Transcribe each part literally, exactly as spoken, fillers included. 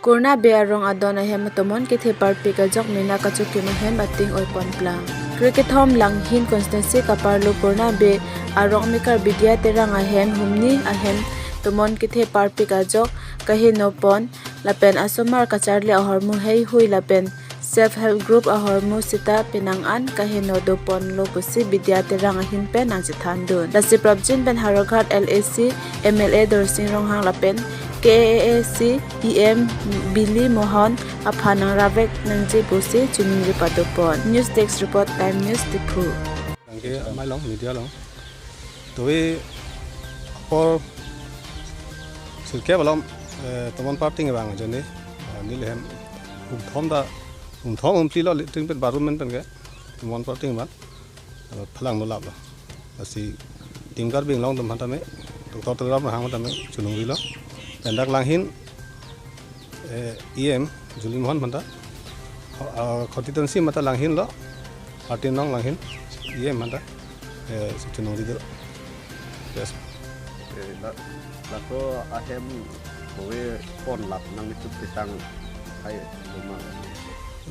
Kurna Bey arong adon ahem tomon kethe parpik ajok mena kachokim ahem ating oipon plang. Krekethom Langhin constituency kaparlo Kurna Bey arong mekar Bidya Terang ahem humni ahem tomon kethe parpik ajok kaheno pon lapen asomar kacharli ahormu heihui lapen self help group ahormu sita penang an kaheno doponlo pusi Bidya Terang ahin pen nangchethan dun. Lasi prapjin pen Howraghat L A C M L A Dorsing Ronghang lapen K A A C E M Billy Mohan aphan nangrap vek nangji pusi choningri padopon. News Desk Report, Time News, Diphu. Tangke amei along, media along. Tuwi apor sirkep along, eh, tomon parting abang ajoine, eh, neli hem humthom ta, humthom humphli lo, latrine pen bathroom pen pen ke, tomon parting abang, eh, phelang nolap lo. Lasi Team Karbi Anglong atum aphan tame, Doctor Tuliram Ronghang aphan tame choningri lo. Pen dak Langhin, eh, E M Julie Mohan aphan ta, ho-, ah, constituency mata Langhin lo, Martin Nong Langhin, E M aphan ta, eh, si choningri do. Yes. Eh, la, laso ahem bove pon lap nangtum chetang hai loma.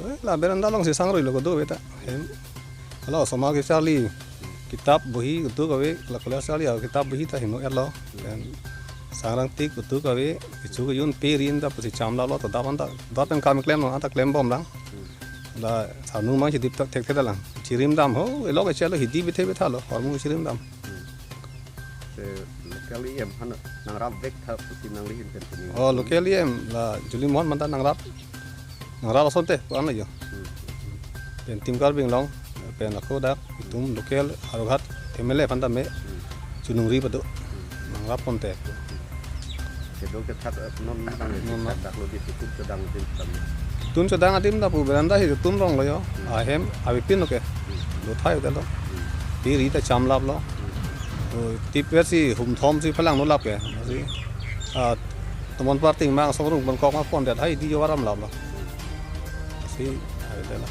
Eh, la veranda along si sangrui lo kedo ave ta. Hem. Hala osomar kecharli, kitab bohi kedo ave, la college charli, ah, kitab bohi ta heno-et lo. Pen sangrang tik kedo ave, kecho kejun pe ri-in ta pusi chamlap lo, to dak an ta, dak pen kam klem lo, anta klem bom lang. La sarnu mang chidip ta thekthe lang. Chirim dam ho, elok echelo hidi bithe bitha lo, hormu chirim dam. Se local E M aphan nangrap vek tha pusi nangli hin pen choningri. Oh, local E M la Julie Mohan aphan ta nangrap. Nangrap asonte, ko-an lo jo. Hmm. Pen Team Karbi Anglong, pen ako dak itum local Howraghat M L A aphan tame choningri pado. Nangrap ponte. Kedo kethak, eh, non dang non, non. Dak lo di tutum chodang adim tam. Tum chodang adim ta pu veranda hi tum rong lo jo. Hmm. Ahem avepin lo ke. Hmm. Lo thai hotel lo. Hmm. Pe ri ta chamlap lo. Hmm. To tip versi humthom si phelang nolap ke. Si, ah, tomon parting mang songrung pon kok ma pon det hai di jo aram lap lo. Si, hai hotel lo.